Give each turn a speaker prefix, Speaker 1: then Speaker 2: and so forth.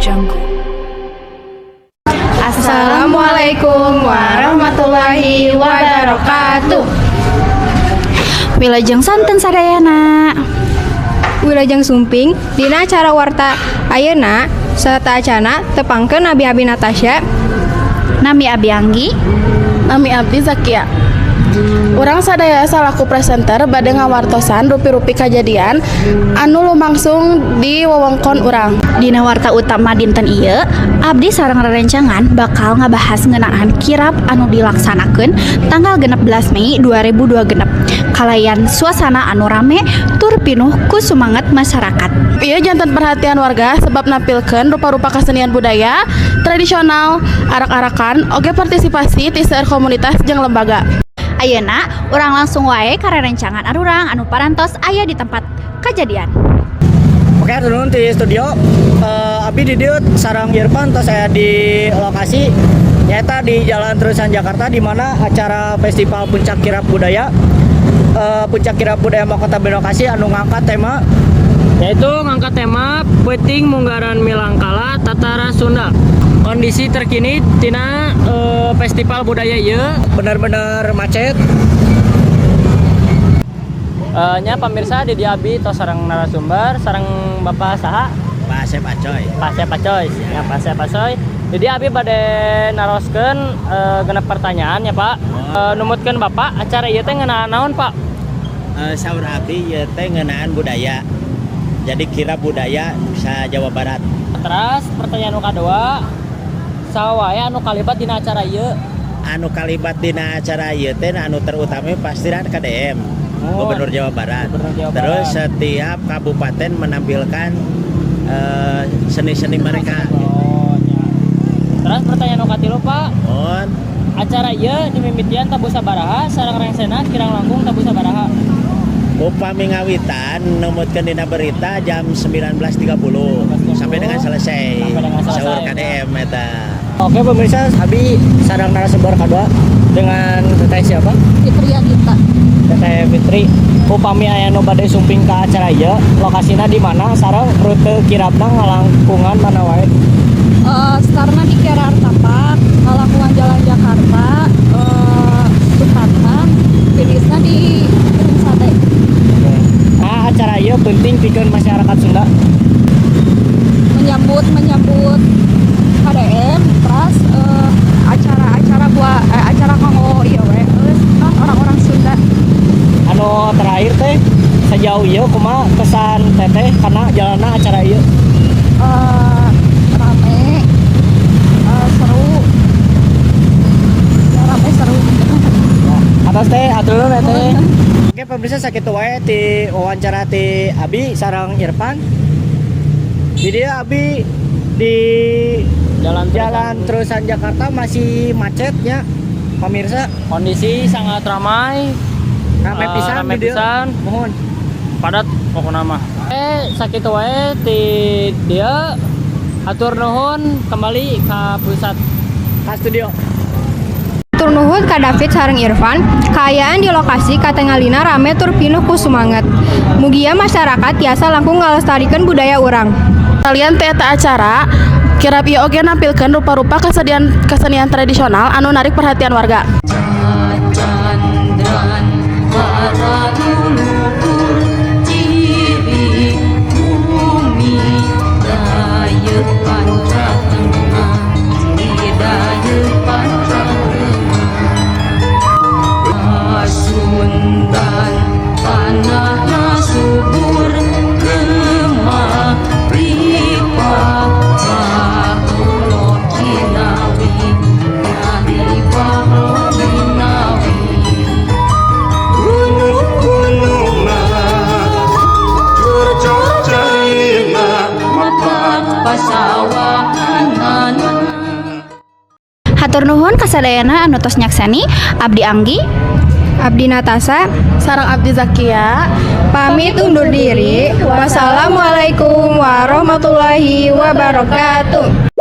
Speaker 1: Jungle.
Speaker 2: Assalamualaikum warahmatullahi wabarakatuh.
Speaker 3: Wilujeng sonten sadayana.
Speaker 2: Wilujeng sumping dina acara Warta ayeuna sateuacana tepangkeun Abi Natasha.
Speaker 3: Nami Abi Anggi.
Speaker 4: Nami Abdi Zakia. Urang sadaya salaku presenter bade ngawartosan rupi-rupi kajadian anu lumangsung di wewengkon urang.
Speaker 3: Dina warta utama dinten ieu, abdi sareng rerencangan bakal ngabahas ngeunaan kirap anu dilaksanakeun tanggal 16 Mei 2002 genep. Kalayan suasana anu rame tur pinuh ku sumanget masyarakat.
Speaker 4: Ieu janten perhatian warga sebab nampilkeun rupa-rupa kesenian budaya tradisional, arak-arakan, oge partisipasi ti seueur komunitas jeung lembaga.
Speaker 3: Ayeuna urang langsung wae ka rerencangan arurang anu parantos aya di tempat kejadian.
Speaker 5: Oke, turun di studio. Abi di dieu sareng Irfan tos saya di lokasi nyata di Jalan Terusan Jakarta, di mana acara Festival Puncak Kirap Budaya, Puncak Kirap Budaya Mahkota Binokasih anu ngangkat tema
Speaker 6: yaitu ngangkat tema Peuting Munggaran Milangkala Tatara Sunda. Kondisi terkini tina festival budaya ieu
Speaker 5: benar-benar macet.
Speaker 6: Nya pemirsa, di dieu abi tos sareng narasumber, sareng Bapak saha?
Speaker 7: Pak Asep Acoy.
Speaker 6: Pak Asep Acoy. Ya, Pak Asep Acoy. Jadi abi bade naroskeun genep pertanyaan ya, Pak. Numutkeun Bapak, acara ieu teh ngeunaan naon, Pak?
Speaker 7: Saur abdi ieu teh ngeunaan budaya. Jadi kirap budaya sa Jawa Barat.
Speaker 6: Terus pertanyaan nu kadua, saha wae anu kalibat dina acara ieu?
Speaker 7: Anu kalibat dina acara ieu teh anu terutama pasti KDM, Gubernur Jawa Barat.
Speaker 6: Gubernur Jawa
Speaker 7: Terus
Speaker 6: Barat.
Speaker 7: Setiap kabupaten menampilkan seni-seni mereka.
Speaker 6: Oh, nya. Terus pertanyaan nu katilu, Pak,
Speaker 7: On
Speaker 6: acara ieu dimimitian tabuh sabaraha sareng rengsena kirang langkung tabuh sabaraha?
Speaker 7: Upami ngawitan numutkeun dina berita jam 19.30 sampai dengan selesai.
Speaker 6: Sampai dengan selesai.
Speaker 7: Saur KDM eta.
Speaker 5: Oke pemirsa, abi sareng narasumber kedua dengan Teteh siapa?
Speaker 4: Fitri Anita.
Speaker 5: Teteh Fitri. Upami aya nu bade sumping ka acara ieu, lokasina di mana sareng rute kirapna ngalangkungan mana wae?
Speaker 4: Startna di Kiara Artapak, ngalangkungan Jalan Jakarta, Supratman, finishna di Gedung Sate.
Speaker 5: Nah, acara ieu penting pikeun masyarakat Sunda.
Speaker 4: Menyambut menyambut KDM, terus acara-acara buat acara kanggo ieu we, kan orang-orang Sunda.
Speaker 5: Anu terakhir teh, sejauh ieu kumaha kesan Teteh karena jalanna acara ieu?
Speaker 4: Rame, seru. Ya, rame seru.
Speaker 5: Atos teh, atur nuhun ya, Teh. Oke pemirsa, sakitu wae ti wawancara ti Abi sareng Irfan. Jadi Abi di
Speaker 6: Jalan
Speaker 5: Jalan Terusan Jakarta masih macetnya, pemirsa.
Speaker 6: Kondisi sangat ramai.
Speaker 5: Rame pisan
Speaker 6: rame
Speaker 5: di dieu.
Speaker 6: Pisan.
Speaker 5: Mohon.
Speaker 6: Padat pokokna mah. Sakitu wae ti dieu, hatur nuhun, kembali ke pusat.
Speaker 5: Ka studio.
Speaker 2: Hatur nuhun ka David sareng Irfan, kaayaan di lokasi katingalina rame tur pinuh ku sumanget. Mugia masyarakat tiasa langkung ngalestarikeun budaya urang.
Speaker 4: Kalian teh eta acara kirap ieu oge nampilkeun rupa-rupa kesenian tradisional anu narik perhatian warga.
Speaker 8: Cacandran para leluhur ciri bumi Dayeuh Panca Tengah, ciri Dayeuh Panca Tengah. Pasundan tanahna subur gemah ripah Bahlol jinawi Bahlol jinawi.
Speaker 9: Gunung-gunungna, cur-cur caina,
Speaker 8: Mapak pasawahanana.
Speaker 3: Hatur nuhun kasadayana anu tos nyakseni. Abdi Anggi.
Speaker 2: Abdi Natasa.
Speaker 4: Sareng Abdi Zakia.
Speaker 2: Pamit undur diri. Wassalamualaikum warahmatullahi wabarakatuh.